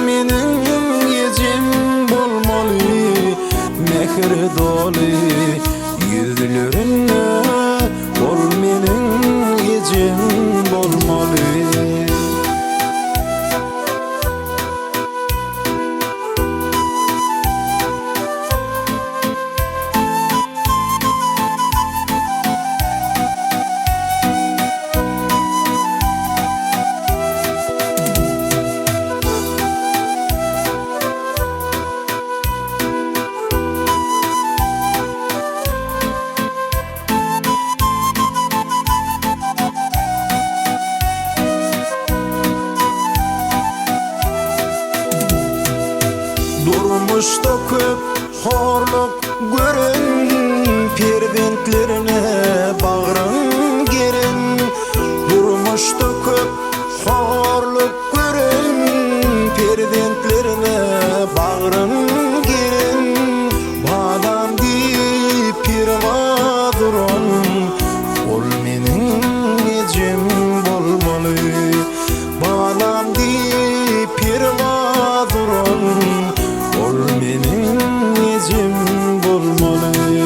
meniň ejem bolmaly Mähir doly ýüzlerinde Ol meniň ejem bolmaly. Durmuşda köp horluk gören Perzentlerine bagryn geren Durmuşda köp horluk gören Perzentlerine bagryn geren Balam diýip pirwa duran Ol meniň ejem bolmaly Balam diýip pirwa duran Ol meniň ejem bolmaly.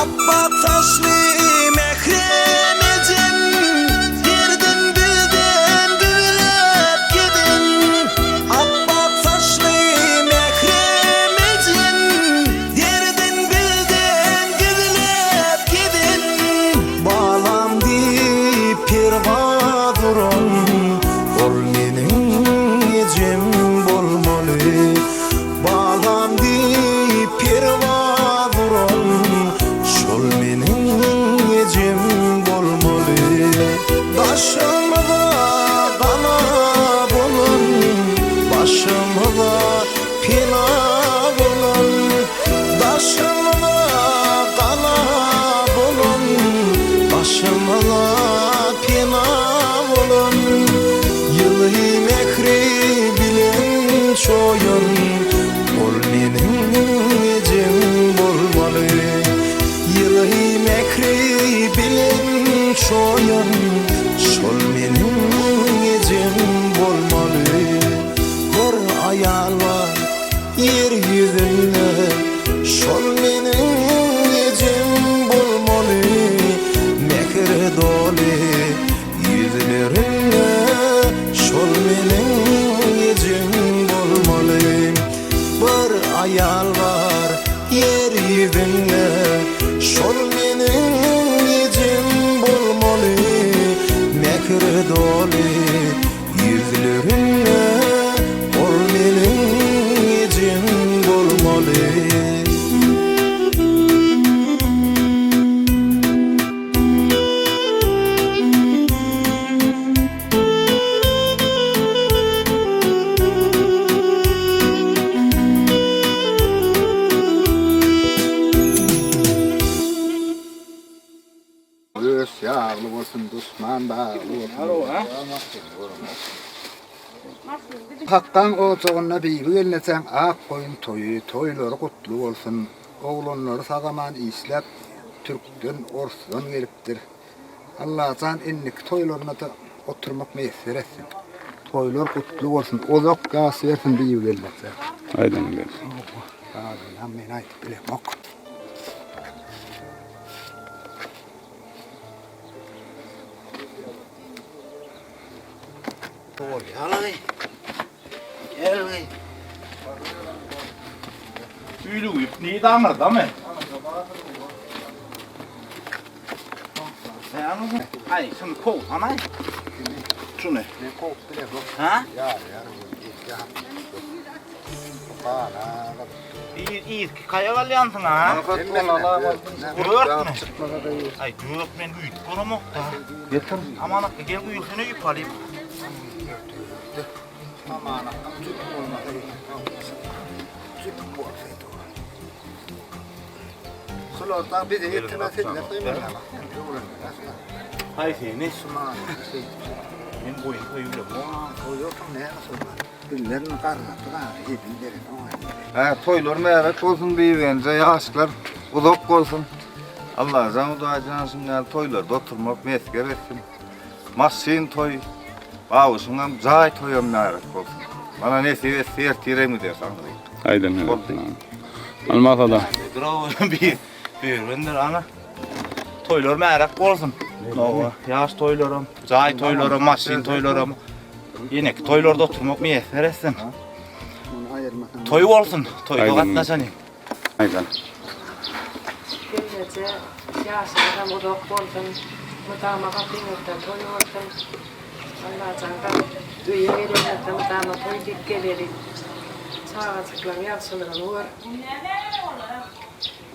Apbak saçly mährem ejem, Derdin bizden gizläp giden. Apbak saçly mährem ejem, Derdin bizden gizläp giden. Balam diýip perwaz uran, Ol meniň ejem bolmaly. Balam diýip perwaz uran, Şol meniň ejem bolmaly. Daşymyza gala bolan, Başymyza pena bolan, Daşymyza gala bolan, Başymyza pena bolan, Ýyly mähri bilen çoýan, Ol meniň ejem bolmaly. Ýyly mähri bilen çoýan, Şol meniň ejem bolmaly. Bir aýal bar ýer ýüzünde, Şol meniň ejem bolmaly. Mähir doly ýüzlerinde, Şol meniň ejem bolmaly. Bir aýal bar ýer ýüzünde, Şol meniň ejem bolmaly. Mähir doly Ýüzlerinde ol meniň ejem bolmaly. Göğüs ýagly bolsun, duşman bagly bolsun. Hakgaň ojagynda bibi gelnejeň ak goýun toýy, toýlary gutly bolsun. Oglanlary sag-aman işläp, türkden, orsdan gelipdir. Allajan indiki toýlaryna-da oturmak miýesser etsin. Toýlar gutly bolsun, uzak ýaş bersin bibi gelneje. Aýdyň gelsin. Galanam men aýdyp bilemok. Bolýalaý. Gelgin. Tüýlügi nirde aňyrdamy? Aý, şuny kowsanaý. Şuny. Men kowup bilemok. Ha? Ýar ýar. Gana. Bir yzky kaýak alýansyň ha? Dörtmi? Aý dört men güýüp göremok-da. Getir. Aman akga gel güýülsene ýüp alyp. Aman akgam jüp bolmasa Jüp bolsaydy. Şulardan bize ýetmez edilmez. Haý seni. Men goýun toýy bilen. Soýuyorsun ne soýuyor? Billerini garlatdy gary, edil beren oňa. Hä, toýlar mübärek bolsun bibigenje ýaşlar uzak bolsun. Allajan Hudaýjan şuny ýaly toýlarda oturmak miýesger etsin. Maşyn toý, babyşyňam jaý toýam mübärek bolsun. Mana nesip etse ertirem gideris aňryk. Aýdan Boldy. Almasada. Dur bir bir ana. Toýlar mübärek bolsun. Hawa, ýaş toýlaram, jaý toýlaram, maşyn toýlaram. Ýeneki toýlarda oturmak miýesser etsin. Muny aýyrmasaň. Toý bolsun, toýda gatnaşalyň. Aýdan. Gelneje ýaşyňyzam uzak bolsun, mydama gapyňyzda toý bolsun. Allajandan öýe gelenimizde mydama toý diýip geleli. Çagajyklaň ýagşylygyny gör.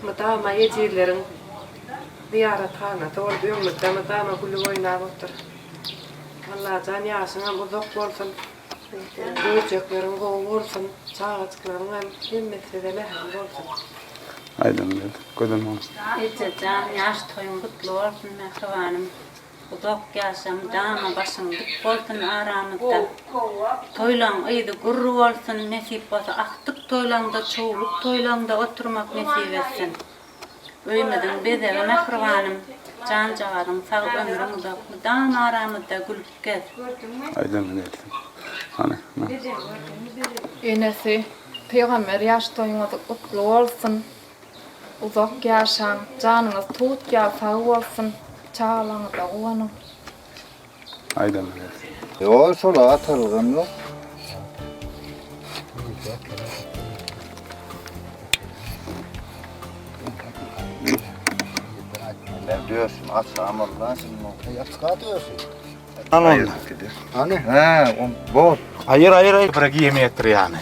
Mydama ejizleriň zyýarathanasy bolup öňümizde mydama gülüp oýnap otur. Allajan ýaşyňam uzak bolsun. Görjekleriň gowy bolsun. Çagajyklaryňam hemmesi size mähirli bolsun. Aýdan geldi. Gözel bolsun. Ejejan ýaş toýuň gutly bolsun mähribanym. Uzak ýaşa mydama başyň dik bolsun aramyzda. Toýlaň yzy gür bolsun nesip bolsa agtyk toýlaňda çowluk toýlaňda oturmak nesip etsin. Öýümiziň bezegi mähribanym janjagazyň sag ömrüň uzak mydama aramyzda gülüp gez. Aýdan gelsin. Hany. Enesi, Pygamber ýaş toýuňyz gutly bolsun. Uzak ýaşaň, janyňyz tut ýaly sag bolsun, çagalaňyza guwanyň. Aýdan gelsin. Ýok, şol atalgam ýok. Ben döşüm açam Allah şimdi. Açka döşü. Al onu. Hany? He, on bol. Aýyr aýyr aýyr. Bir geometri ýany.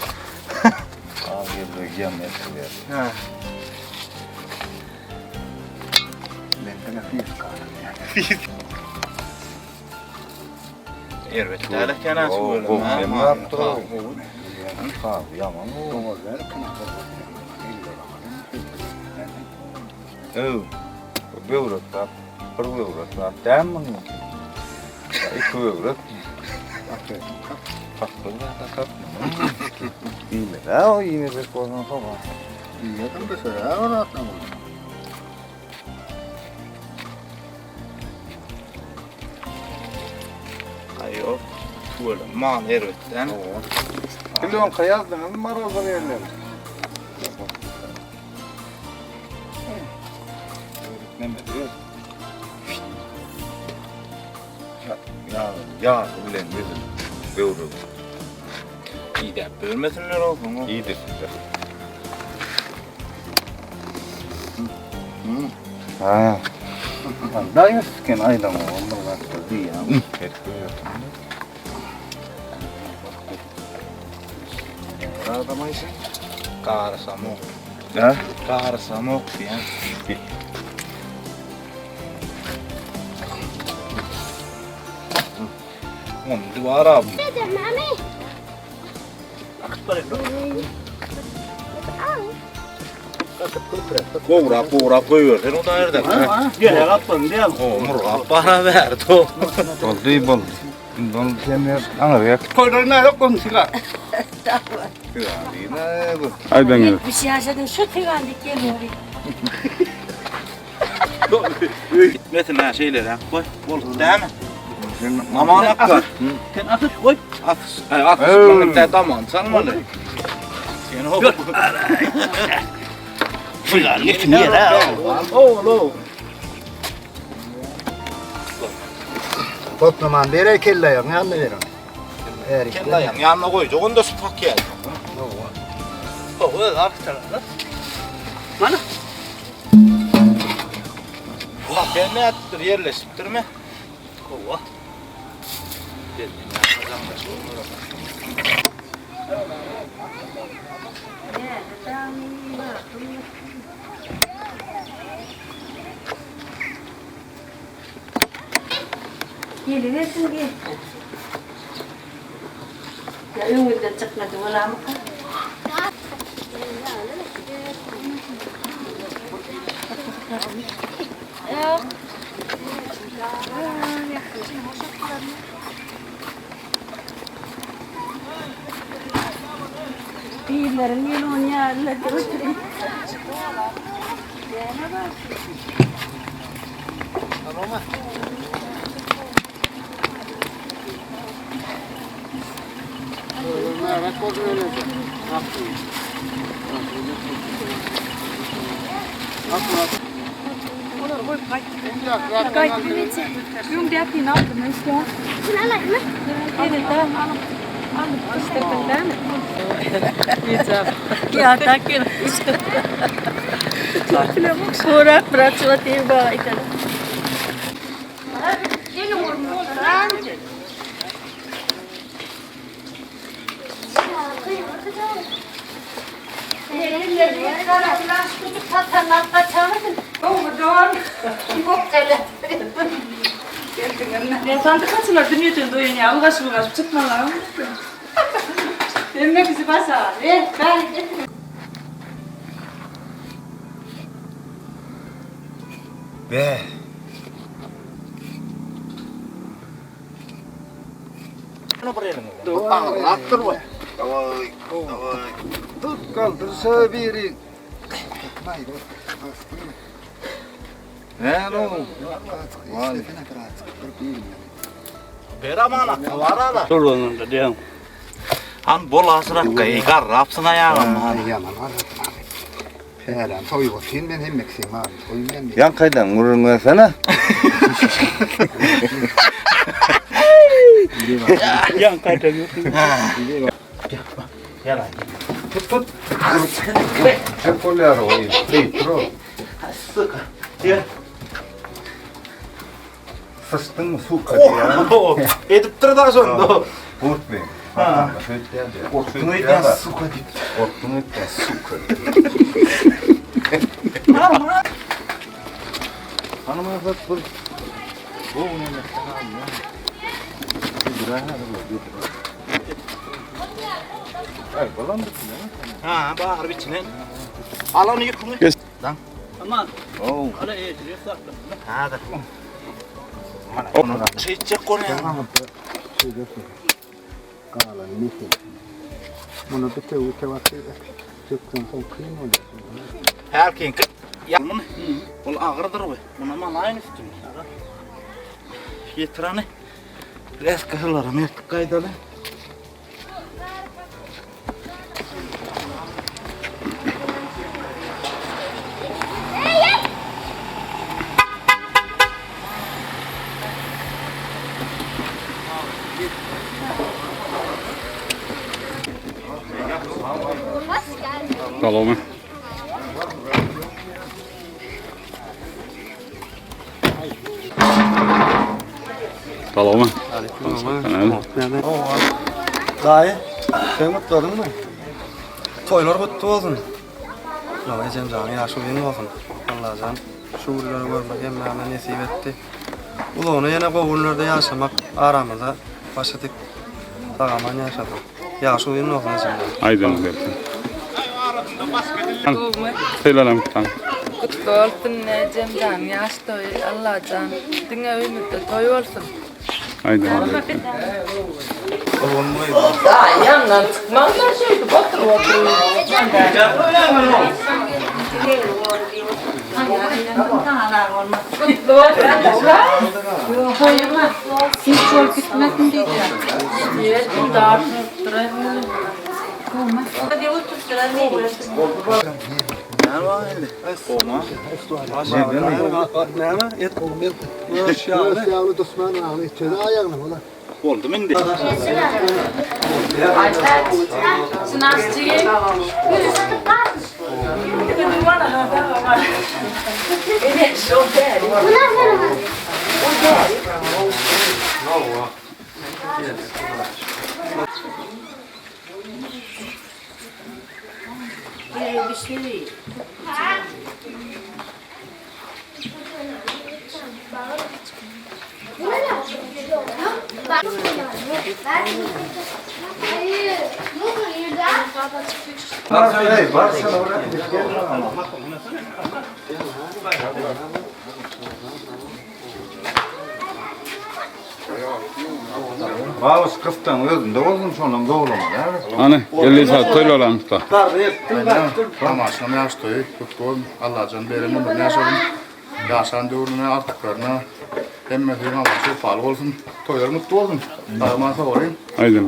Al geldi geometri. He. Men sana fizik Erbet däl eken ha şu bölüm. Gowy hem ýapdyr. Ha, ýaman gowy. Doňuz ver, kına. Öw. Böwrek bak. Bir böwrek bak. Däm muny. Iki böwrek. Tapdyr da tap. Iýmez. Ha, o iýmejek bolsan soň. Iýedim bir süre, oratna bunu. Aý ýok. Tüweleme man erbet däl. Kilonka ýazdyňyzmy maralda ýerleri? Neme diýer? Ya, ya bilen ýüzüm böwrek. Idäp bölmesinler olsun. Iýdirsinler. Ha. Da ýüzken aýdan oğlum bir diýýän. Adamaysın. Garysamok. Ha? Garysamok diýen. Onu duvar abi. Gowrak gowrak goýbersen o da ýerde. Gele gapyň diýen. O murgap bara berdi. Boldy boldy. Indi ony sen ber. Aňa ber. Toýlaryna ýok gomşylar. Aýdan gelsin. 70 ýaşadım şu tygandyk geliyor. Gitmesin ha şeyler ha. Koy. Boldy dämi? Aman akka. Sen atyş koy. Atyş. Ay atyş. Bana daman çalmaly. Sen o. Fılar geçin ýere. Oğlu. Toplaman bere kelle ayağını yanına verin. Erik. Kelle ayağını yanına koyacak. Onu da su tak yer. O öyle arka tarafta. Mana. Vah, ben ne yaptır yerleşiptir mi? Kova. Gelibersin gel. Ýa öňüňizden çykmady bolamyka? Gyzlaryň ýylyny ýalyna götürip. Be. Agyrlapdyr bu. Daway, daway. Tut kaldyrsa biri. Näme o? Ber aman akga bar ala. Dur onunda diýen. Han bol asyrakka ey garrapsyn aýagym. Ýaman garrapsyn. Pälän soýup otyryn men hemmeksi maly soýun men. Ýaň kaýdan gürrüň bersene. Ýaň kaýdan gürrüň. Tut tut. Hep bolýar o. Pripro. Suka. Gel. Syçdyňmy suka diýýär. Edipdir da şonda. Gorkma. Ha. Gorkduň öýdýän suka diýip. Gorkduň öýdýän suka. Hanım azat bir bu näme Ay bolan bitine. Ha, bar bitine. Al onu ýüküňi. Lan. Aman. Oh. Ala eýetini sakla. Hadi. Mana onu şey etjek bolýan. Galan mesele. Muny bitewi tewakgül et. Sökseň soň kyn bolýar. Herkinki ýa muny. Ol agyrdyr we. Muny malaýyn üstüne. Getir hany. Reska şularam ertip gaýdaly. Salome. Salome. Daýy, sen gutladyňmy? Toýlar gutly bolsun. Ýa ejem janyň ýaşy uzyn bolsun. Allajan şu günleri görmek hemmämize nesip etdi. Uzagyna ýene gowy günlerde ýaşamak aramyzda başy dik sag-aman ýaşasyn. Ýaşy uzyn bolsun ejem jan. Aýdyň gelsin. Sylalam tan. Gutly bolsun ejem jan ýaş toýy Allajan diňe öýümizde toý bolsun. Aýdyň gelsin. Ýandan çykmaň-da şeýdip oturyp oturyp. Hiç bolup gitmesin diýýär. Näme? Et Göğüs ýagly duşman agly çöze aýagyny ola. Boldy indi. Çöregi bişiri. Babyş gysdan özünde bolsun şonam dogramaly hä. Hany, geldi saat toýlalam usta. Tamaşam ýaş toýy gutly bolsun. Allajan beren ömrüni ýaşasyn. Ýaşan döwrüne artyklaryna hemmesi aman şypaly bolsun. Toýlar mutly bolsun. Sag aman sag bolyň. Aýdyň.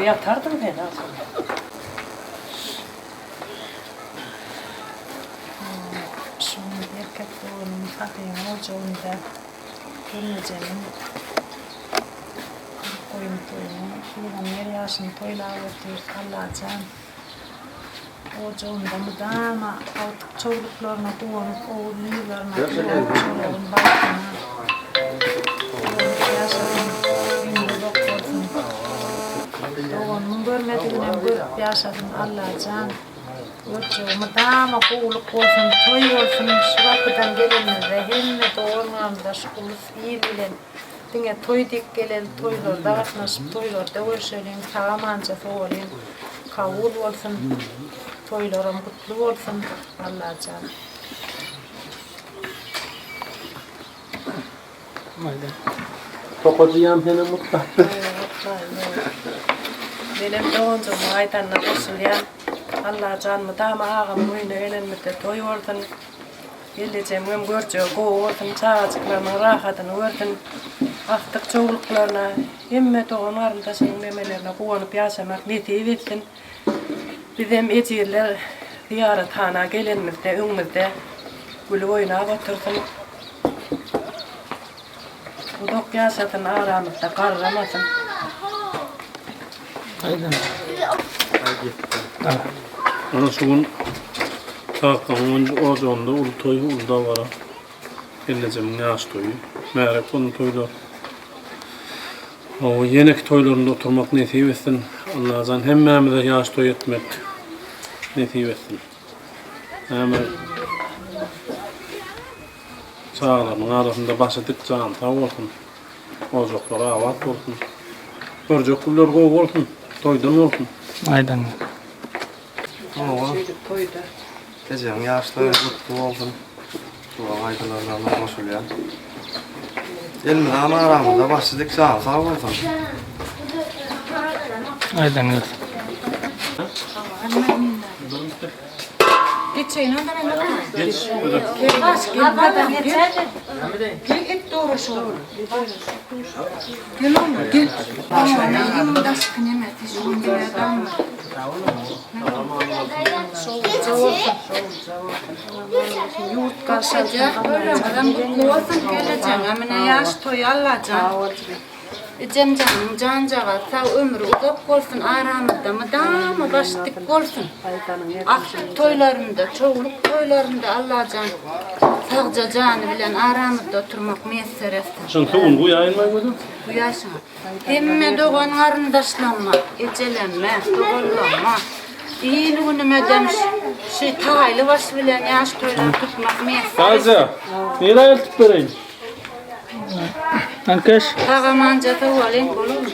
Ýatardyň sen agşam. Şu gün erkek doganym Sahyň ojagynda gelnejemiň goýun toýuny, pygamber ýaşyny toýlap otyrys. Allajan Ojagynda mydama agtyk çowluklaryna guwanyp, ogul gyzlaryna guwanyp, şolaryň bagtyna guwanyp ýaşasyn, ömri uzak bolsun. Doganymyň görmediginem görüp ýaşasyn Allajan. Görjegi mydama gowulyk bolsun, toý bolsun, şu gapydan gelenimizde hemme dogan-garyndaş, ulus il bilen Diňe toý diýip geleli toýlarda gatnaşyp toýlarda görşeliň sagamanja sowalyň kabul bolsun toýlaram gutly bolsun Allajan. Tokajyýam senem gutlapdyr. Menem doganjygymyň aýdanyna goşulýan. Allajan mydama agamyň öýüne gelenimizde toý bolsun. Gelejegimem görjegi gowy bolsun, çagajyklarymyň rahatyny görsün. Agtyk çowluklaryna, hemme dogan-garyndaşynyň nemelerine guwanyp ýaşamak nesip etsin. Bizem ejizler zyýarathana gelenimizde öňümizde gülüp oýnap otursyn. Uzak ýaşasyn aramyzda garramasyn. Ana şu gün. Kakamyň ojagynda uly toý, uly dabara. Gelnejemiň ýaş toýy. Märek boldy toýlar. Hawa, ýeneki toýlarynda oturmak nesip etsin. Allajan hemmämize ýaş toý etmek nesip etsin. Näme çagalarynyň arasynda başy dik jany sag bolsun. Ojaklary abat bolsun. Görjek günler gowy bolsun. Toýdan bolsun. Aýdan. Şeýdip toýda. Ejeň ýaşlary gutly bolsun. Şularyň aýdylanlaryna goşulýan. Elmydama aramyzda başy dik jany sag bolsun. Aýdan gelsin. Geçeýin onda men oturyp. Geç. Gel et dogry şu. Gel oglum gel. Daşky nemesi şu Ýurt garşajak Toýlaryňyzam gutly bolsun gelejeňe mine ýaş toýy Allajan Ejemjanyň janjagazy sag ömri uzak bolsun aramyzda mydama baş dik bolsun agtyk toýlarynda çowluk toýlarynda Allajan sagja jany bilen aramyzda oturmak miýesser etsin. Şuň suwuny guýaýynmy gözüm? Guýaýşyňa. Hemme dogan garyndaşlamma, ejelemme, doganlamma, il-günümedem şu taýly baş bilen ýaş toýlap tutmak miýesser etsin. Daýza, nirä eltip bereýin? Ankeş. Sag-amanja sowalyň, bolarmy?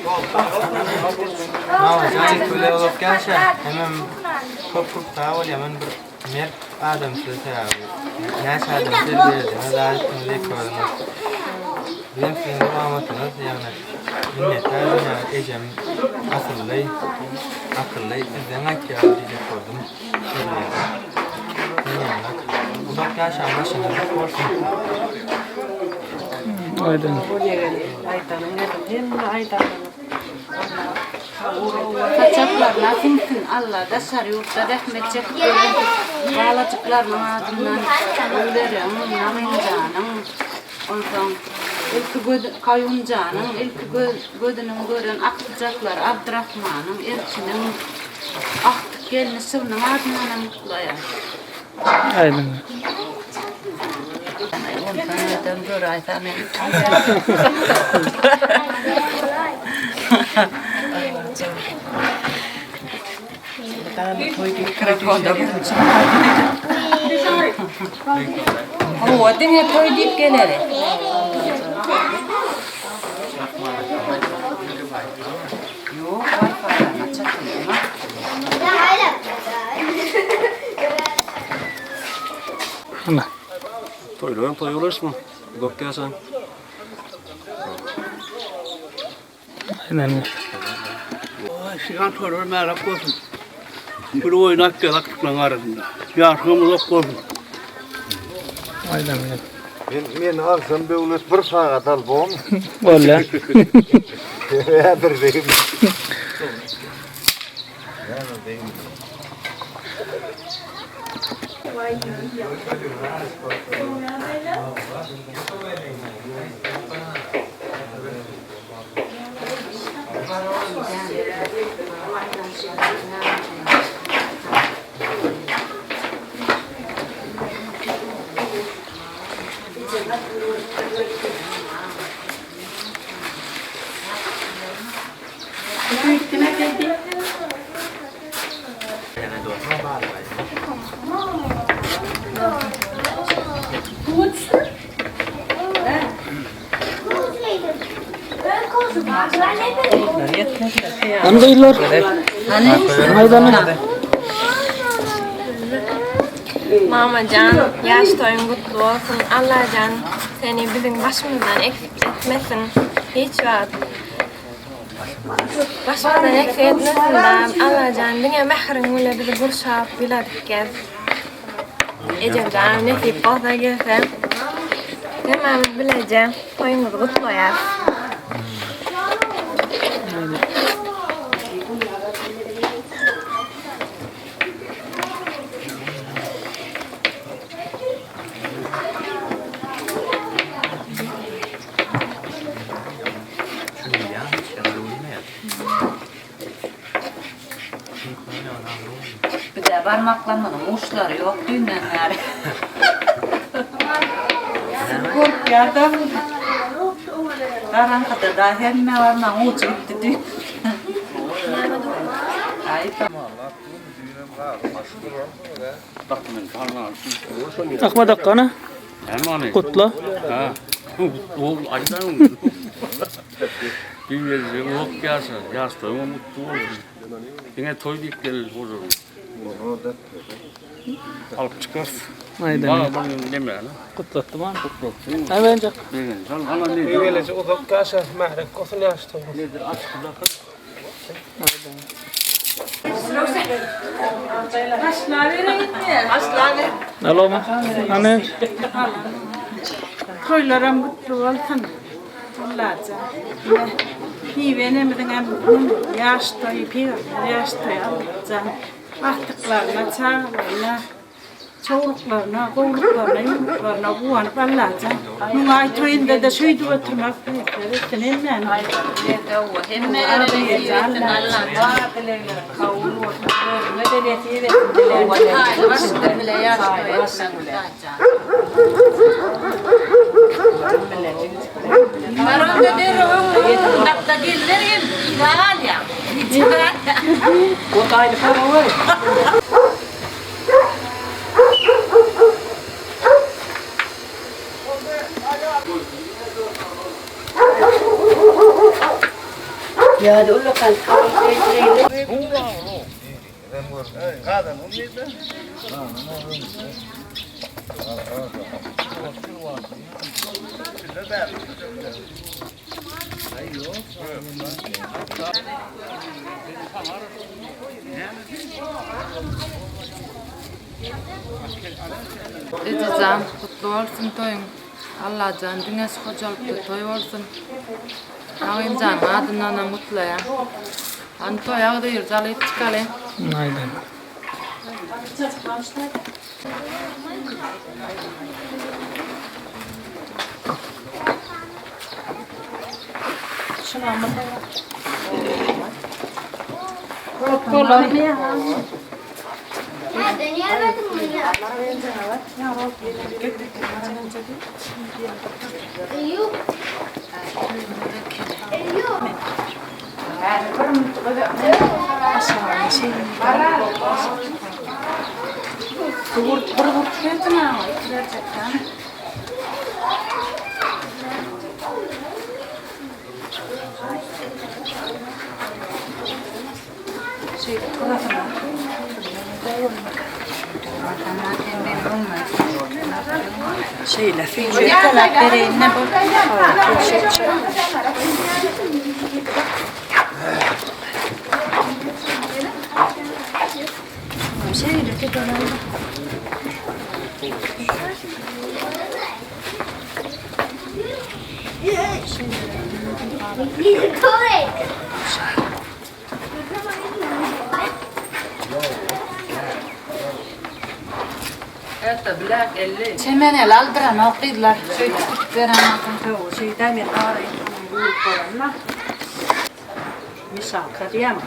Mamajan köle uzak ýaşa hemem köp köp sag bol ýaman bir mert adamsyz sebäbi näçe adam terbiýelediňiz zat etdiňiz ýeke özüňiz bizem siziň dowamatyňyz ýagny minnetdar ýagny ejem asylly akylly sizden gaýtýar diýjek boldum terbiýede men ýaňak uzak ýaşaň başyňyz dik bolsun. Aýdan. Aýdanyň gelsin hemme aýdanlaryňyz. Saçaklaryna siňsin Alla daşary ýurtda zähmet çekip ýören balajyklarynyň adyndan Öwleriň, Nagymjanyň, onsoň ilki göz Kaýumjanyň ilki gözüniň gören agtyjaklary Abdyrahmanyň, Erkiniň, agtyk gelni Şiriniň adyndanam gutlaýan. Aýdyň. Ondan adam göräýse men. Hawa, diňe toý diýip geleli. Ýok, Wi-Fi-dan açasyn, Ana. Toýlaryň toýy bolarsyň. Uzak ýaşaň. Aýdan. Şihan toýlar märak bolsun. Bir oýnap gel aktyklaryň arasynda. Ýaşyňam uzak bolsun. Aýdan. Men meni alsam döwlet bir sagat al bormy? Bolýar. Häzir beýim. Hany gyzlar? Aýdany. Mamajan ýaş toýuň gutly bolsun Allajan seni biziň başymyzdan eksik etmesin hiç wagt başymyzdan eksik etmesin Allajan diňe mähriň bile bizi gurşap ýyladyp gez Ejemjanam nesip bolsa gelse hemmämiz bileje toýuňyzy gutlaýas. Bizä barmaklarymyzyň uçlary ýok düýnden bäri. Gorkýardam. Garaňkyda da hemme barmagyň ujy gitdi düýn. Ahmet akgana. Gutla. Diňe toý diýip geldi hojalyk. Alyp çykarys. Aýdan. Gutlatdym ha. Gutlatdym. Ay bence. Gelece uzak ýaşa, mährek bolsun ýaş toýuň. Nedir açyk lakar. Alo. Hany. Toýlaram gutly bolsun. Allajan. Bibi enemiziň hem ýaş toýy, pygamber ýaş toýy Allajan. Agtyklaryna, çagalaryna, çowluklaryna, gowluklaryna, ýumruklaryna guwanyp Allajan. Müň aý toýunda-da şeýdip oturmak miýesser etsin hemmäni. Hemmelere nesip etsin Allajan. Bar dilegleriň kabul bolsun. Özüňe-de nesip etsin dilegleň. Taýly başyňda bile ýaş toý etsin Hudaýjan. Baranda derrew öňüňe dakda geller gel, yza galýaň. Gijä galýaň. Ejejan gutly bolsun toýuň. Allajan diňe şu hojalykda toý bolsun. Nagymjanyň adyndanam gutlaýan. Hany toý agzybirje alyp çykaly. Aýdan. Şeýle süýji bereýin-de bu. Çemeneli aldyranok gyzlar. Şeýdip tutup berenok. Şeýdä men araýyn buyup bolanda. Mişalka diýýäň.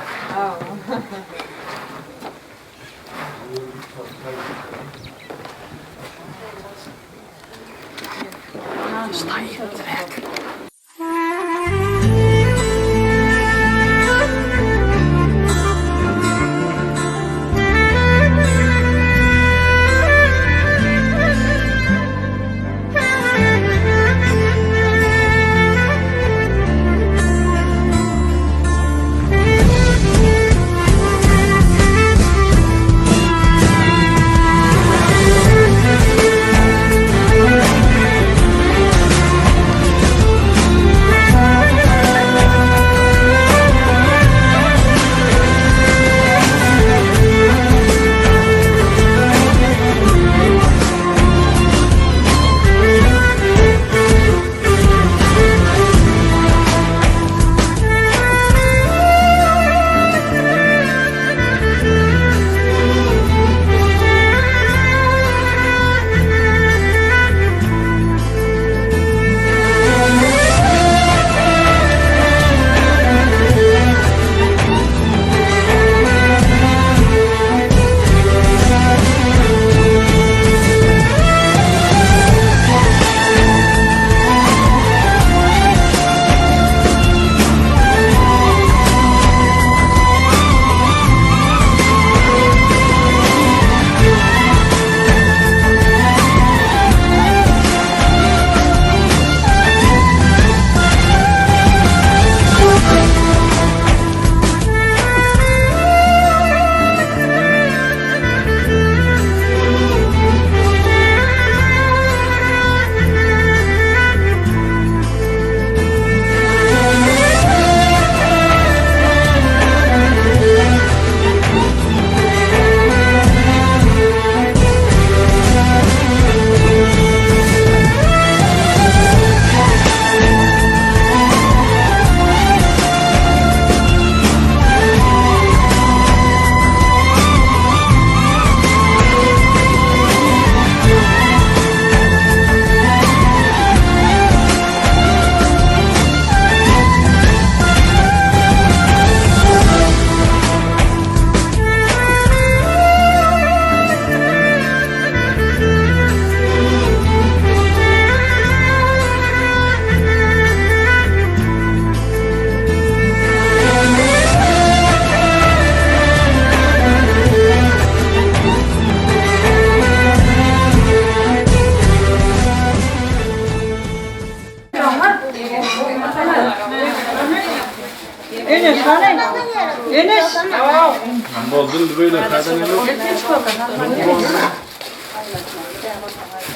Boldy indi beýle käden ýok.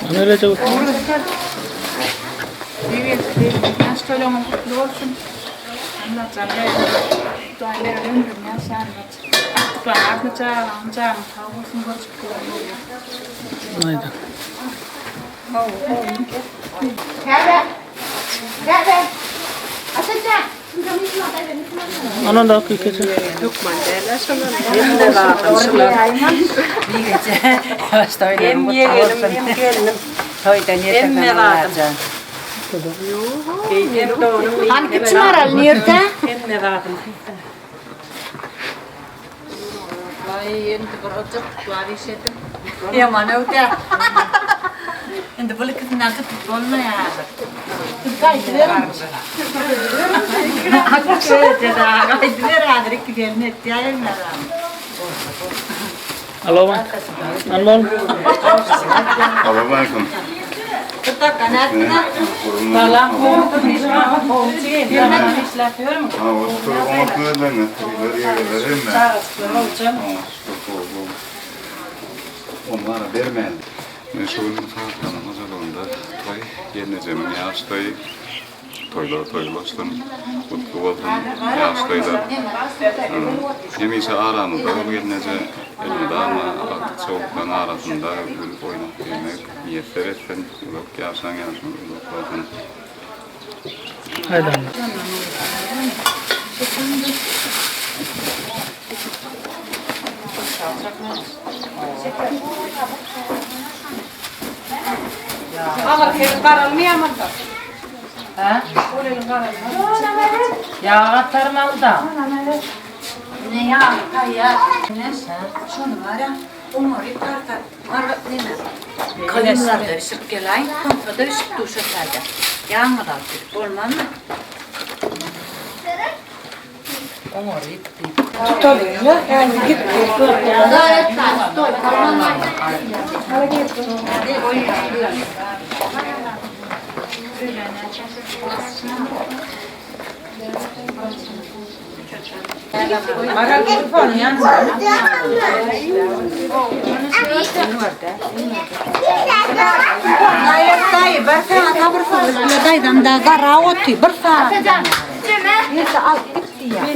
Ana öyle Ýaş toýlaryňyz gutly bolsun. Allajan Hudaý beren ömrüni ýaşarlar. Agtyklaryň artly çagalaryň jany sag bolsun görjek bolarlar. Aýda. Anan da keçe. Hökman däl şolar. Hemme zatym şular. Hem ýegenim hem gelnim. Toýda Hemme zatym. Hany kiçi maral nirde? Hemme zatym. Waý, indi bir ojak bar iş edip. Ýaman öwdä. Indi bul ikisinden tutup bolmaýar häzir. Siz gaýdyberiň. Gaýdyber häzir iki gelin etýär egin-aram. Alo. Anmol. Salam aleyküm. Bir dakika nätdiňä? Salam. Işläp ýörmüň? Ha, otur, oňat özleňe. Ýerler hemme. Çagajyklar boljan. Ony bana bermän. Men şu gün Sagatlaryň hojalygynda toý, gelnejemiň ýaş toýy. Toýlar toý bolsun, gutly bolsun ýaş toýlar. Hemişe aramyzda bol gelneje, elmydama agtyk çowluklaryň arasynda gülüp oýnap gezmek miýesser etsin. Uzak ýaşaň ýaşyňyz uzak bolsun. Haýdan. Agyr gelin garalmaýarmyka? Hä? Ol elin garalmaýar. Ýag atarmaly-da. Ne ýag taýýar. Şony bar-a, oňary tartar. Bar neme? Kolymlarda bişirip gelaýyn, somsada bişip duşa taýda. Ýagyňyzy alyp gidip bolmazmy? Oňary diýip. Tutalyň-la, häzir gitdi. Daýy, bir sagat sabyrsyzlyk bilen daýzam da garap otyr, bir sagat. Neyse alyp git diýýär.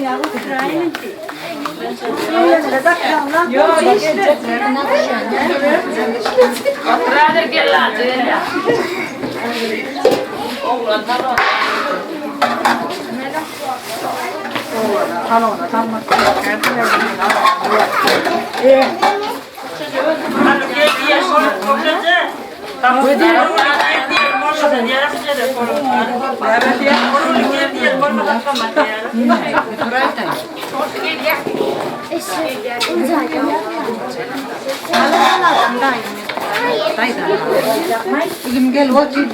Üzüm gel otyr.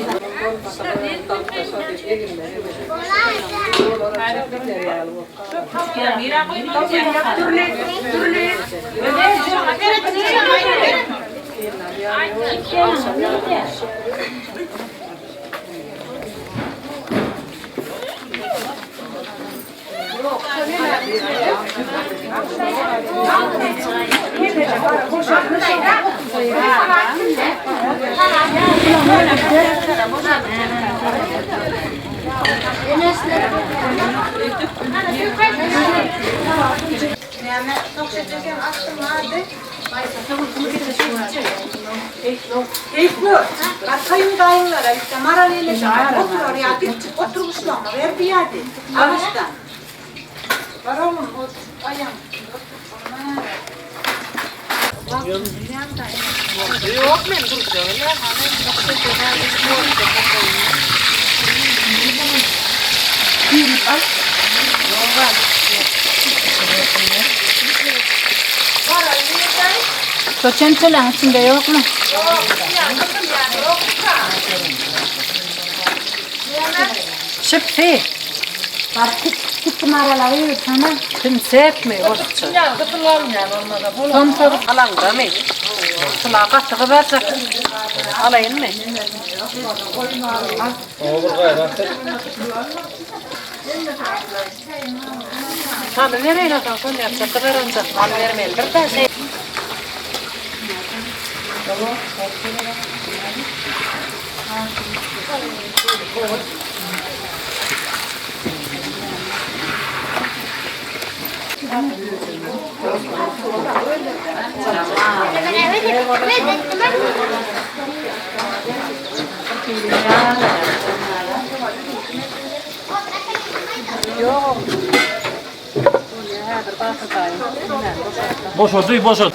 Şo çemçeleň içinde ýokmy? Şypsy. Bar git git maralary ýygsana. Kimsekmi orsça? Somsa alaňdamy? Sula gaty gyzarjak. Alaýynmy? Oňa bir gaýrat et. Salybereýin onsoň şol ýapjak gyzaranjak alybermelidir-dä şeý. Boşady, boşat.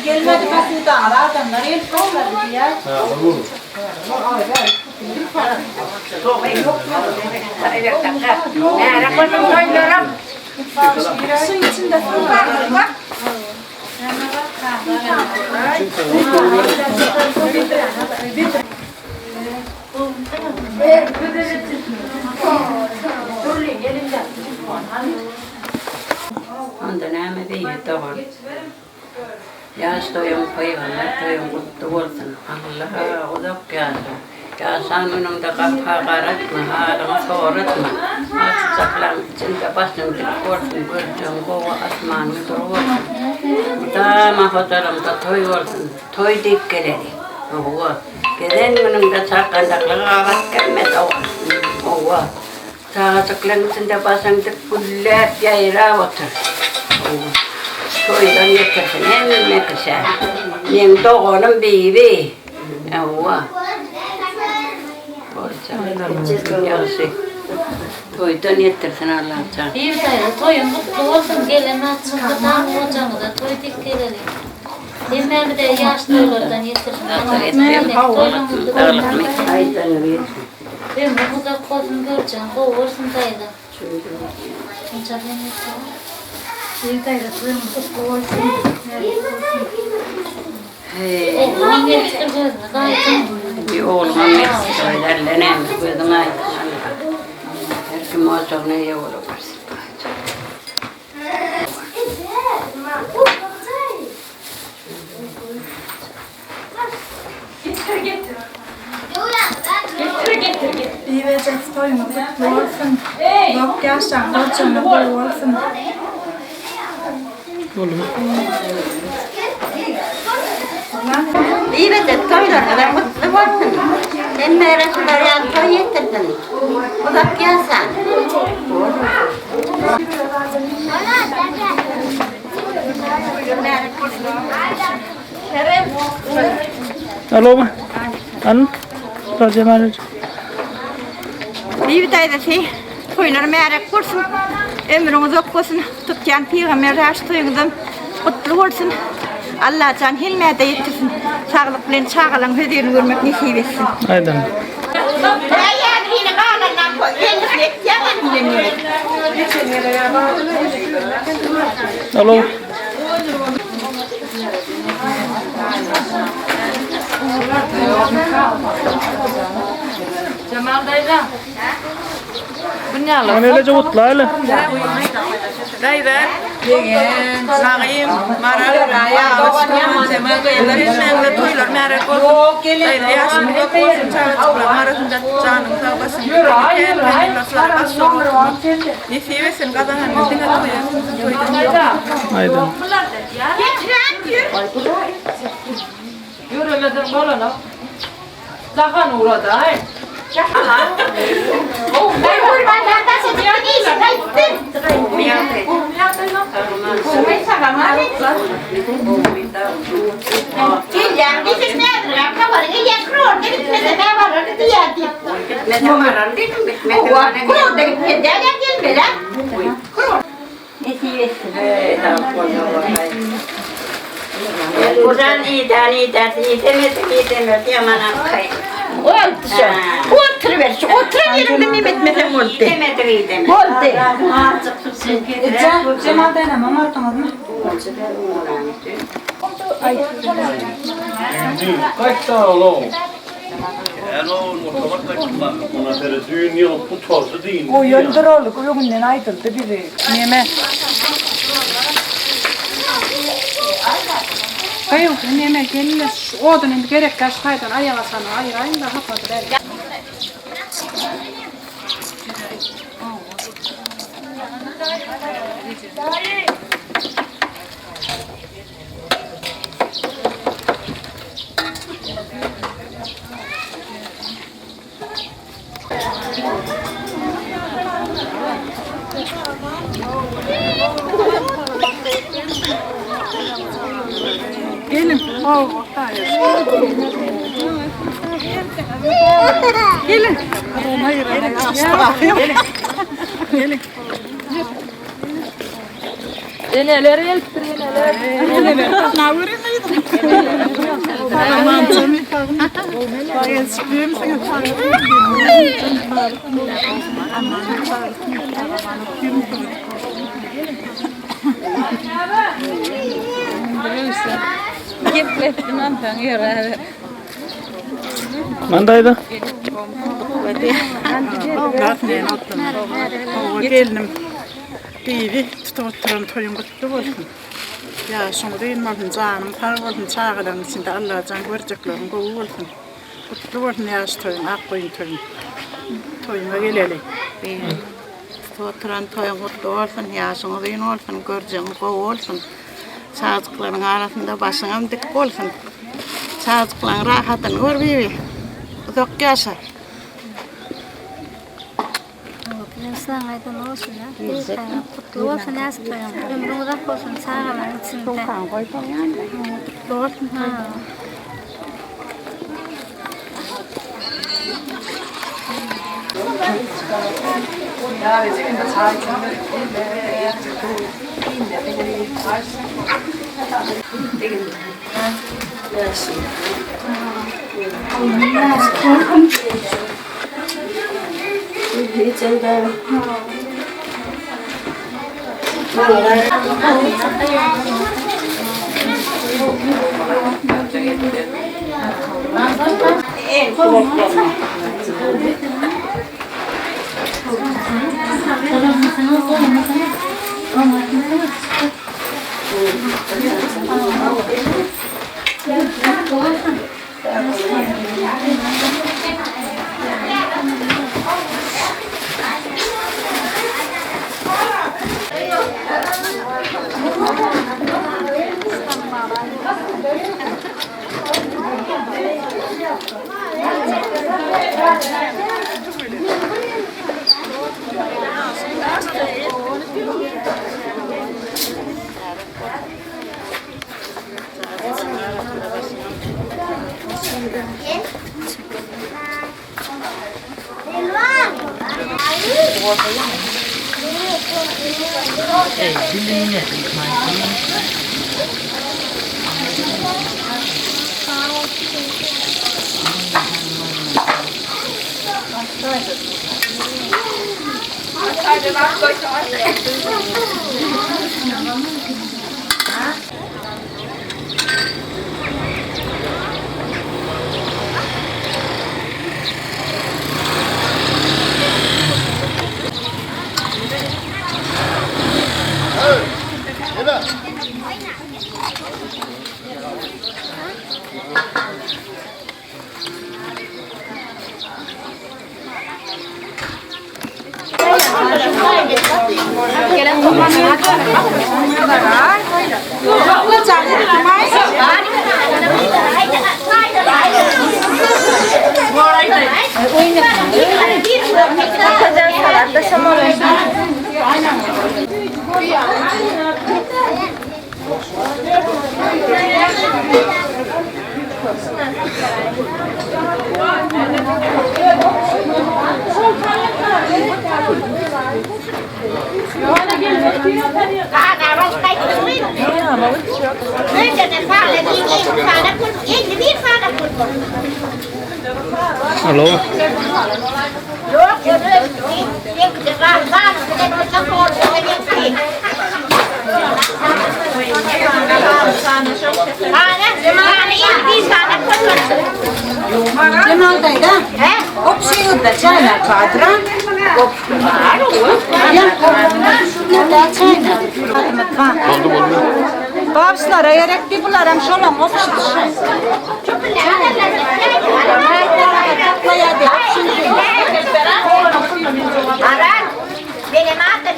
Gelmedi posudaňyz adamlar gelip başlady diýýär. Suw içinde suw bar. Onda näme diýýär dogan? Ýaş toýuň pygamber toýuň gutly bolsun. Allaha uzak ýaşa. Ýaşan günüňde gapa garatma, halyňy soratma. Açyjaklaň içinde başyň dik bolsun, görjegiň gowy asmanyň dury bolsun. Mydama hojalygyňda toý bolsun. Toý diýip geleli. Hawa. Gezen günüňde çarkandaklyga gabat gelme dogan. Hawa. Çagajyklaň içinde başyň dik gülläp ýaýrap otur. Hawa. Toýdan getirsin hemme kişä. Meň doganym Bibi. Hawa. Bolsa. Ýagşy. Toýdan ýetirsin Allajan. Bibi daýza toýuň gutly bolsun gelen açyňda dag gojaňyza toý dik geleli. Hemmämize ýaş toýlardan ýetirsin. Ömrüň uzak bolsun görjegiň gowy bolsun daýza. Bibi daýza toýuňyz gutly bolsun. Mälik bolsun. Ogluňam gelipdir gözüňiz aýdyň. Bir ogluňam gelipdir öýlerinde näme gözüň aýdyň Allah. Her kim ojagyna eýe bolubersin. Bibi ejesi toýuňyz gutly bolsun. Uzak ýaşaň, görjegiňiz gowy bolsun. Bibi eje toýlaryňyzam gutly bolsun. Hemmelere şular ýaly toý ýetirsin. Uzak ýaşaň. Alo. An. Rajemal. Bibi daýzasy toýlary märek bolsun. Ömrüň uzak bolsun. Tutýan pygamber ýaş toýuňyzam gutly bolsun. Allajan hemmäde ýetirsin. Saglyk bilen çagalaň hözirini görmek nesip etsin. Aýdan. Alo. Jemal daýza. Bu näle? Ony elece gutlaýly. Daýza, Ýegen, Nagym, Maral, Bagyş, Jemal daýzalar hemmäňize toýlar märek bolsun. Daýza ýaşyň uzak bolsun, çagajyklaryň arasynda janyň sag, başyň dik, kän kän ýyllar baş bolup oturmak nesip etsin, gazananyňyz diňe toý etsin, toýdan. Aýdan. Ýöremeden bolanok. Jahan ugradaý. Nesip etsin. Buradan iyiden iyiden iýdemedim iýdemez ýaman akgaý. Boldy şo. Oturyber şu oturan ýeriňde nem etmesem boldy. Iýdemedim iýdemez. Boldy. Jemal daýzam oňardyňyzmy? Gaýtda alo. Goýandyr ol, öňünden aýdyldy bizi. Neme? Gyýw, neme, gelin-le, şu odun indi gerekkä şu taýdan aýak açany aýyraýyň-da, hapady beri. Gelin. Gelin. Gelin. Eneler gelipdir, eneler. Eneler. Gepletdim onsoň ýöräber. Mandaýda. Gelnim. Bibi tutup oturan toýuň gutly bolsun. Ýaşyň uzyn bolsun, janyň sag bolsun, çagalaryň içinde Allajan görjekleriň gowy bolsun. Gutly bolsun ýaş toýuň, ak goýun toýuň. Toýuňa geleli. Bibi tutup oturan toýuň gutly bolsun, ýaşyň uzyn bolsun, görjegiň gowy bolsun. Çagajyklaryň arasynda başyňam dik bolsun. Çagajyklaryň rahatyny gör Bibi. Uzak ýaşa. Gutly bolsun ýaş toýuň. Ömrüň uzak bolsun çagalaryň içinde. Gutly bolsun. Alo. Boldy boldy. Babşlara gerekdi bularam şolaň opşy. Aran, benim adım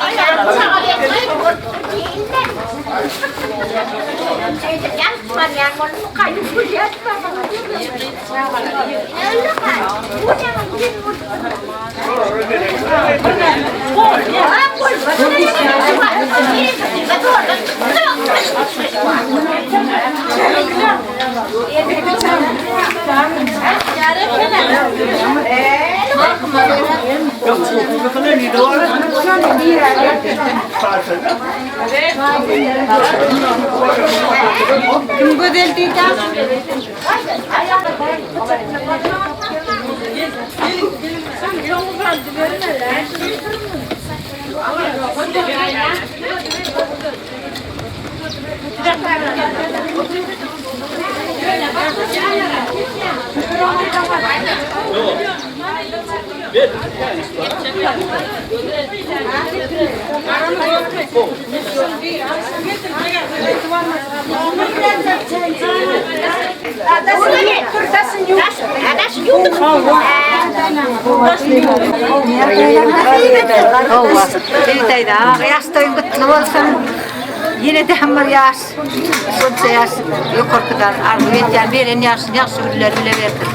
Kim gözel diýdi? Ýaş toýuň gutly bolsun. Ýene de hem bir ýaş, şonça ýaş ýokarkydan arzuw edýän beren ýaşyny ýagşy günler bile bersin.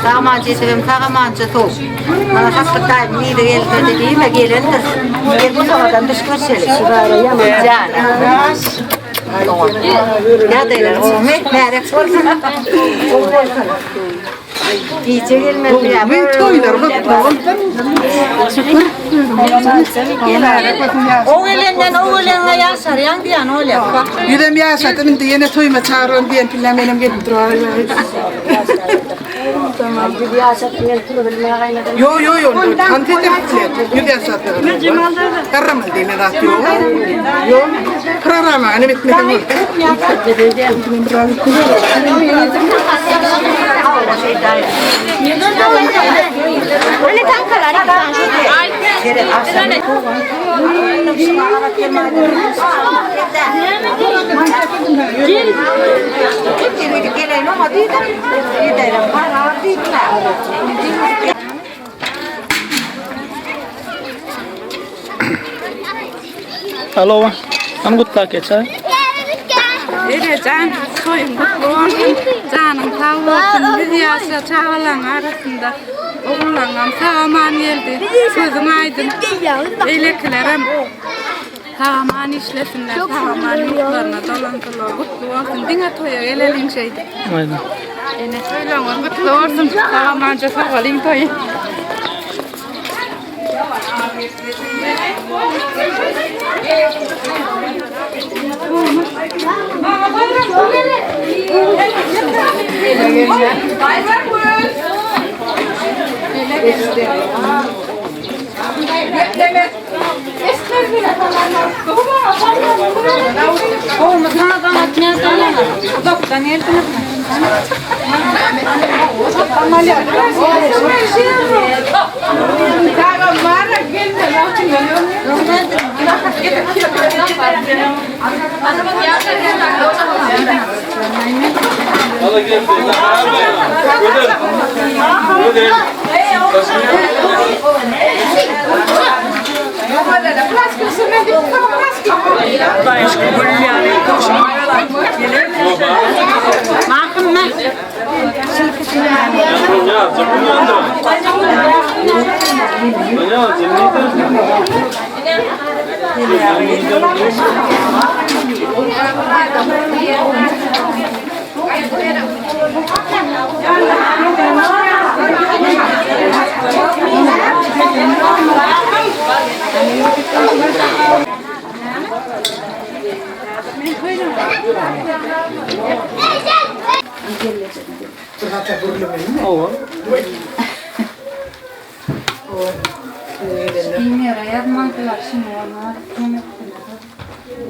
Sag-aman jesibim, sag-amança sow. Maňa Hakky daýym nirde gelse-de diýme, gelendir. Gel bu sagadan düş görşeli. Jan. Ýagdaýlar gowumy? Märek bolsun. Gowy bolsun. Gije gelmeli ýa. Men toýlar gutly bolsun. Şükür. O gelenden o gelene ýaşarýaň diýen bolýar. Ýüzem ýaşadym indi ýene toýuma çagyryn diýen pille menem gelip durar. Ýo ýo ýo tans edip biler. Ýüz ýaşatdyk. Garramaly diýme zat ýok. Ýo. Programma ne bitmedi boldy. Hani tankalar Alo, hany gutlap geçäý. Enejan, toýuň gutly bolsun, janyň sag bolsun, biz ýaşa çagalaryň arasynda ogullaryňam sag-aman geldi, sözüň aýdyň, beýlekilerem sag-aman işlesinler, sag-aman ýurtlaryna dolandylar, gutly bolsun, diňe toýa geleliň şeýdip. Aýdyň. Ene toýlaryňyz gutly bolsun, sag-amanja sogalyň toýy. Uzakdan geldiňizmi?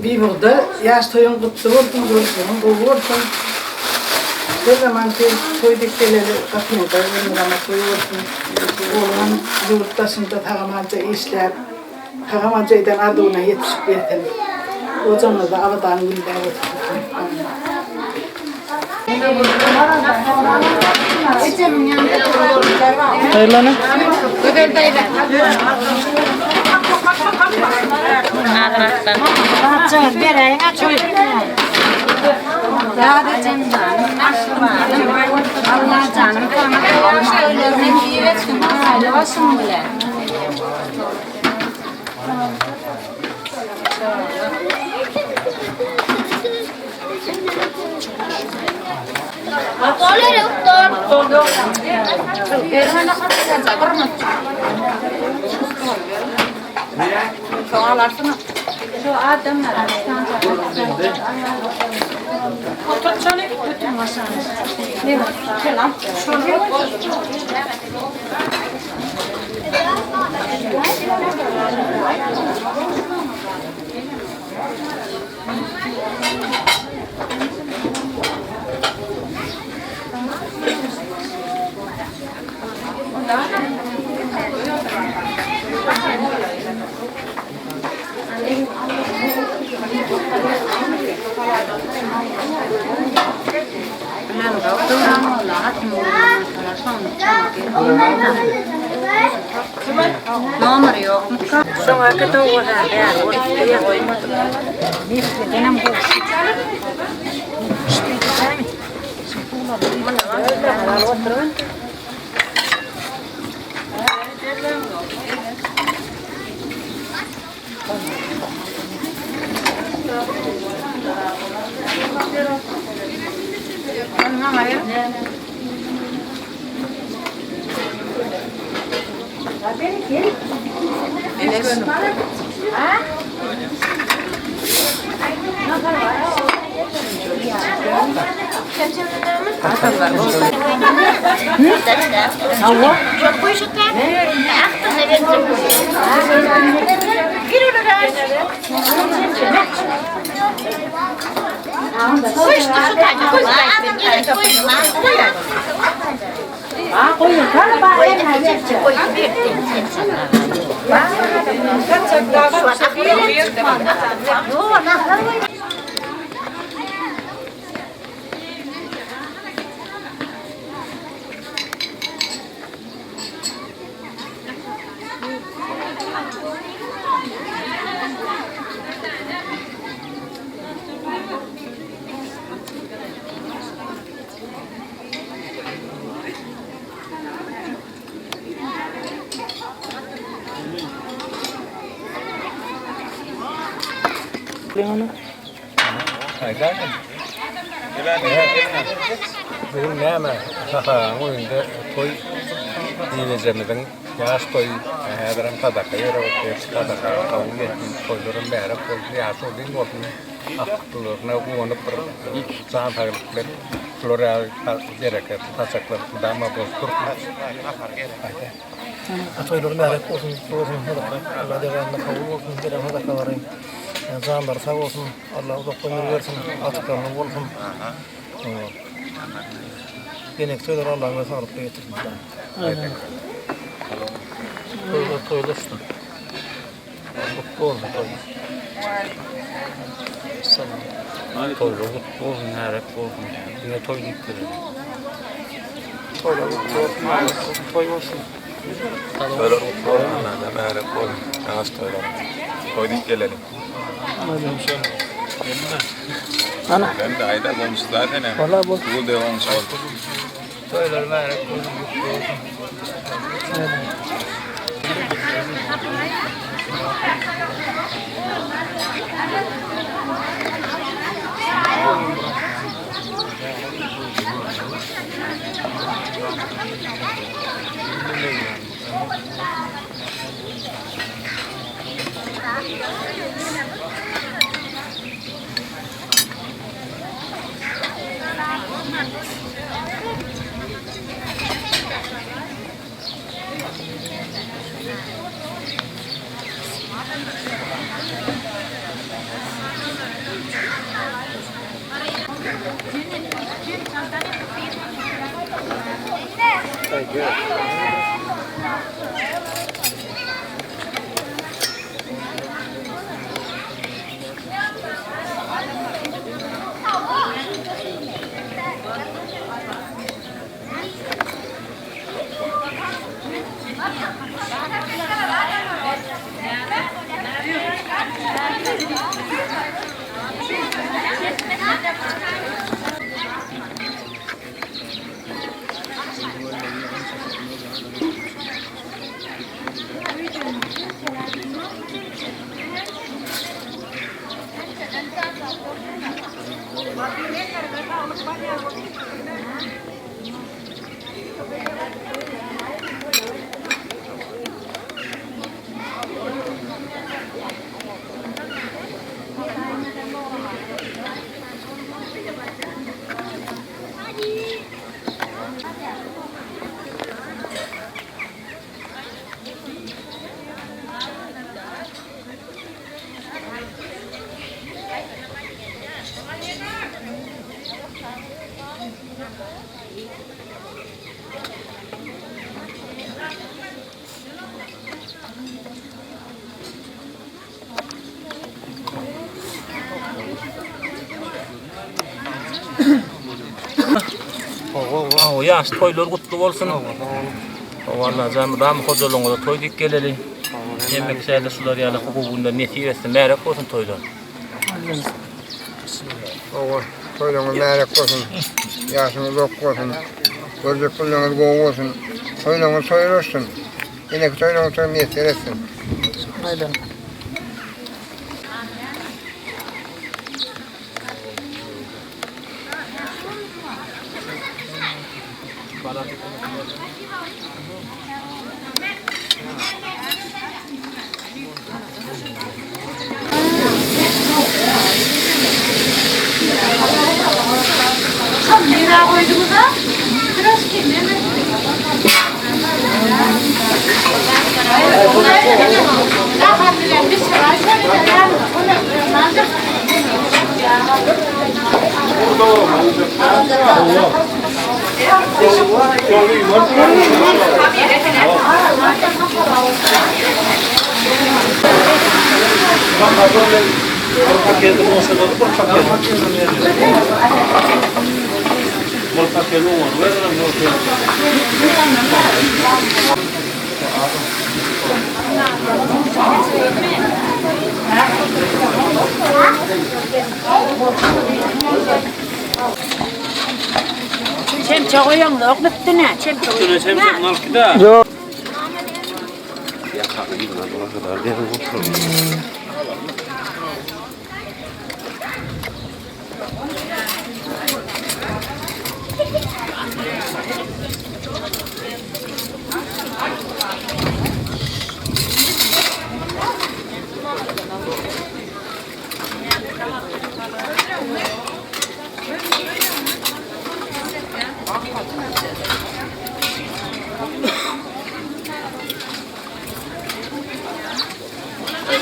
Bibigda ýaş toýuň gutly bolsun, görüşüň gowy bolsun. Her zaman toý dek geleli gapyňda elmydama toý bolsun. Ogluňam ýurt daşynda sag-amanja işläp, sag-amanja eden arzuwyna ýetişip gelsin. Ojagyňyzda abadan günler bolsun. Toýlany. Gözel daýza. Şu adamlar Nomeri ýokmyka? Şoňa Bugün näme? Sahagyň öýünde toý diýlejemiziň ýaş toýy häzirem sadaka ýere otyr. Sadaka kabul etsin, toýlaram bärek bolsun, ýaşy uzyn bolsun. Agtyklaryna guwanyp bir jan saglyk bilen şular ýaly bereketli saçaklar mydama bolup dursun. Toýlary mährek bolsun, gutly bolsun, sadaka Alla dergahynda kabul bolsun, beren sadakalary janlary sag bolsun, Alla uzak ömür bersin, agtyklaryna bolsun. Eneki toýlary Allaň özi saglykda getirsin. Toýlar toýlaşsyn. Gutly bolsun toý. Salam. Toýlar gutly bolsun, mährek bolsun. Diňe toý diýip geleli. Toýlar gutly bolsun, mährek bolsun, toý bolsun. Toýlar gutly bolsun, mährek bolsun. Ýaş toýlar. Toý diýip geleli. Ana. Ben de aýda goňşy zaten. Wala bu. Bu de goňşy boldy. Toýlar mährek bolsun, gutly bolsun. Hawa, ýaş toýlar gutly bolsun. Hawa, Allajan mydama hojalygyňyza toý diýip geleli. Hemme kişä-de şular ýaly gowy günler nesip etsin. Märek bolsun toýlar. Hawa, toýlaryňyz märek bolsun. Ýaşyňyz uzak bolsun. Görjek günleriňiz gowy bolsun. Toýlaryňyz toý bolsun. Eneki toýlaryňyz toý miýesser etsin. Çemçe goýaňzok üstüne, çemçe Üstüne çemçe alyp gidä. Ýok.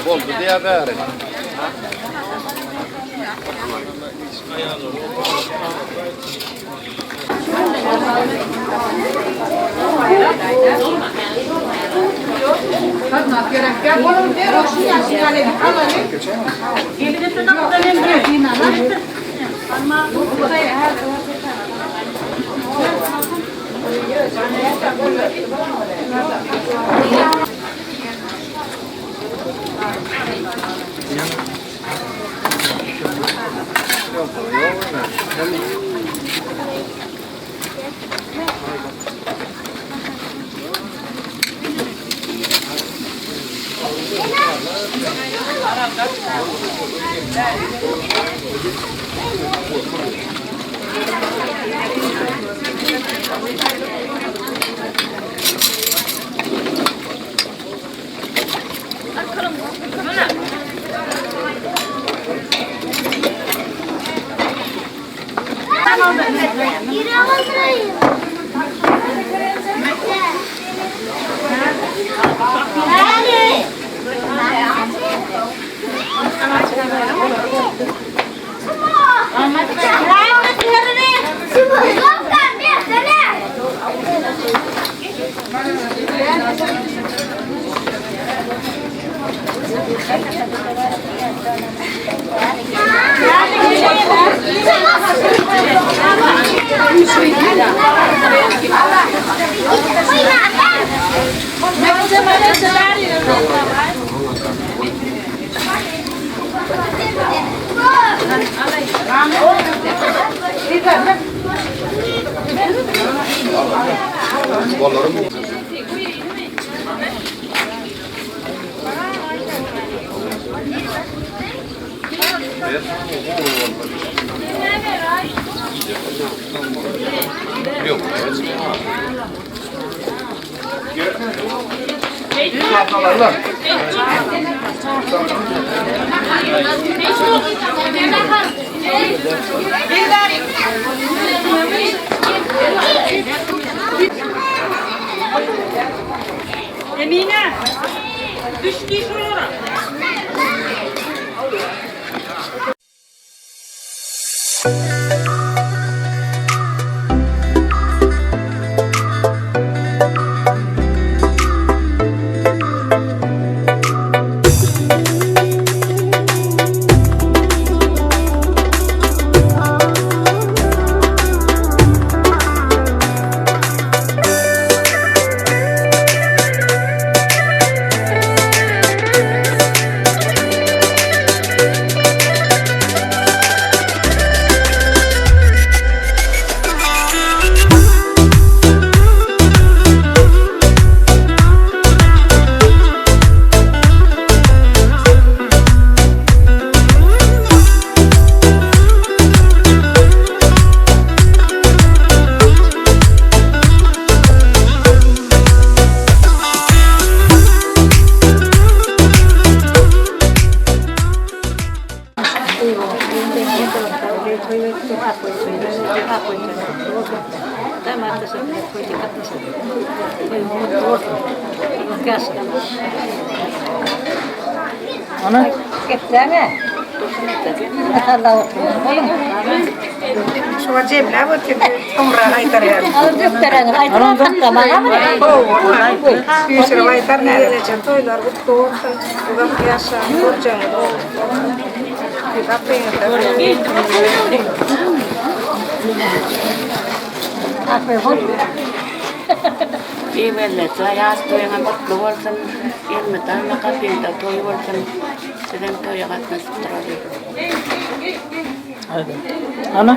Boldy diýä bäri. Emine! Düşdi şulara. Ana. Gepläme. Şuňa jemläp otyr, soňra aýdar ýaly. Süýşürip aýdar näme. Toýlar gutly bolsun. Uzak ýaşaň, görjegiňiz gowy bolsun. Gapyňyzda. Biwellete ýaş toýuňam gutly bolsun. Elmydama gapyňda toý bolsun. Bizem toýa gatnaşyp duraly. Ana.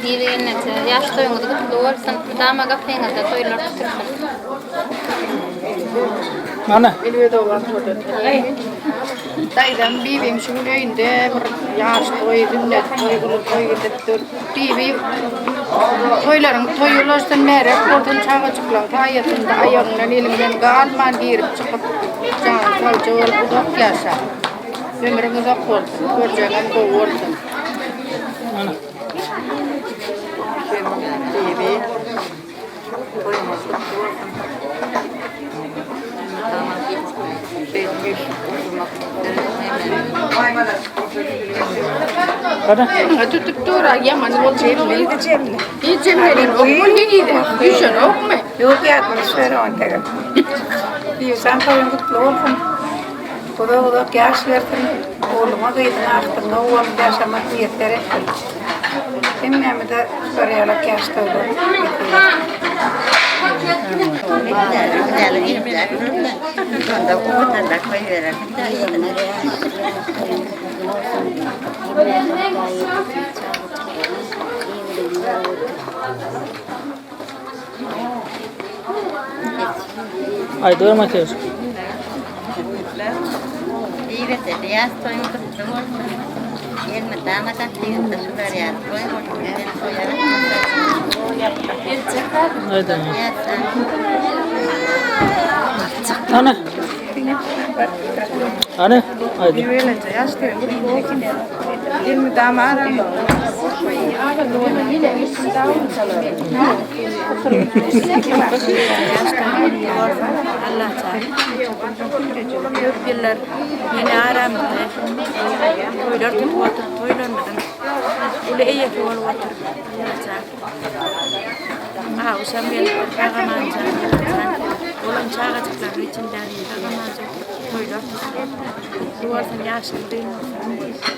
Biwellete ýaş toýuňyz gutly bolsun. Mydama gapyňyzda toýlar tutulsyn. Ana. Daýzam bibim şu gün öýünde bir ýaş toý, sünnet toý, uly toý gidipdir. Bibi toýlaryň toýy ulaşsyn, märek bolsun, çagajyklaň saýasynda aýagyňdan eliňden galman girip çykyp, janyň sagja bolup uzak ýaşa. Ömrüň uzak bolsun, görjegiňem gowy bolsun. Bibi toýuňyz gutly bolsun. Tutup dur, ýaman bolsun. Hiç jemlenokmy henize? Düşenokmy? Ýok ýatma düşmedi ontegem. Bibijan toýuň gutly bolsun. Uzak uzak ýaş bersin. Ogluňa gyzyňa agtygyňa guwanyp ýaşamak miýesser etsin. Hemmämize şular ýalak ýaş toýlar nesip etsin. Aýdyber Matyýaş. Birbede ýaz toýuň gutly bolsun. Elmydama gapyňyzda şular ýaly toý bolsun. Sen toýa Ana. Ana, aýdy. Elmydama Köp ýyllar ýene aramyzda toýlar tutup oturyp, toýlarymyzyň uly eýesi bolup oturyp, Allajan. Awuşam gelip sag-amanjan, Allajan. Bolan çagajyklaryň içinde sag-amanjan toýlar tutup, gutly bolsun, ýaşyň uzyn bolsun.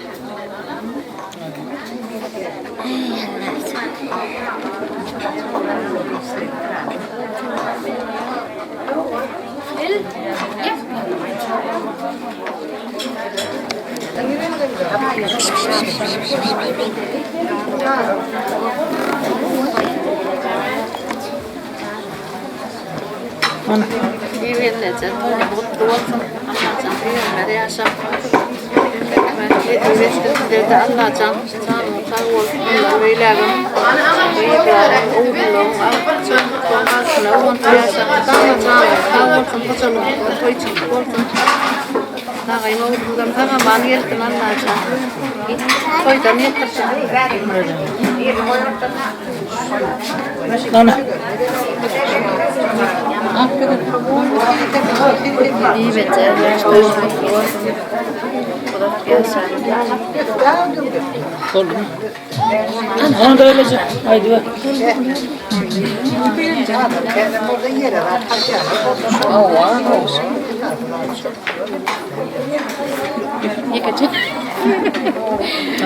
Bibigelneje toýuň gutly bolsun. Allajan pygamber ýaşa. Nesip etsin sizede Allajan janyň sag bolsun mundan beýlägem gyzlaryň ogullaryň agtyk-çowluklaryň bagtyna guwanyp ýaşa. Mydama janyň sag bolsun hojalygyňda toýçulyk bolsun. Nagym oglumyzam sag aman gelsin Allajan. Toýdan getirsin. Ana. Boldumy? Ana, onu da öylece. Haydi ver.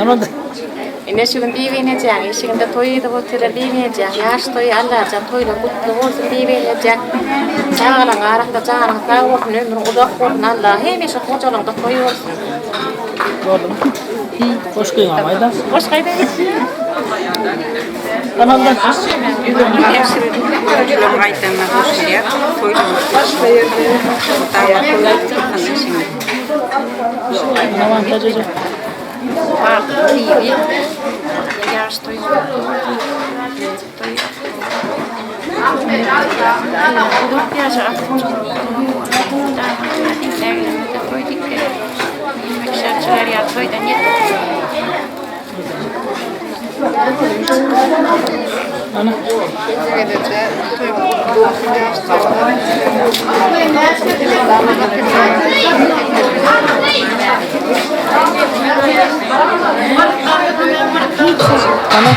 Ana da. Ine şu gün Bibinejeň işiginde toý edip otyra Bibinejeň ýaş toýy Allajan toýlar gutly bolsun Bibinejeň çagalaň arasynda janyň sag bolsun ömrüň uzak bolsun Alla hemişe hojalygyňda toý bolsun. Boldumy? Goşgyňam aýda. Goşgy aýdaýyn. Anamdan. Anam tajaja. Bagtly TV Ýaş toý gutly bolsun. Toý Uzak ýaşa Toý dikgeli. Şerçiler ýa toýdan ýetip. Ana. Ana.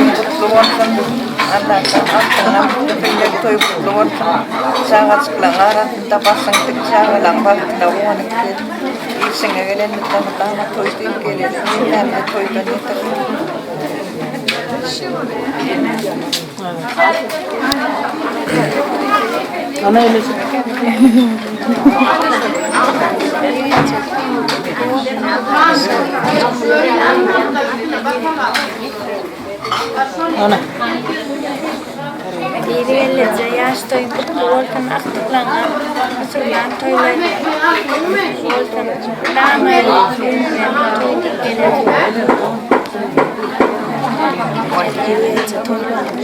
Gutly bolsun. Allahdan altyndan köpelmek toý gutly bolsun. Çagajyklaň arasynda başyň dik çagalaň bagtyna guwanyp gel. Işiňe gelenimizde mydama toý diýip geleli. Hemmämizi toýdan ýetirsin. Ana elisi. Ana. Bibigelneje ýaş toýuň gutly bolsun agtyklaňa musulman toýlary bolsun mydama öňüňden toý dik geler. Bibigelneje toýlaryň.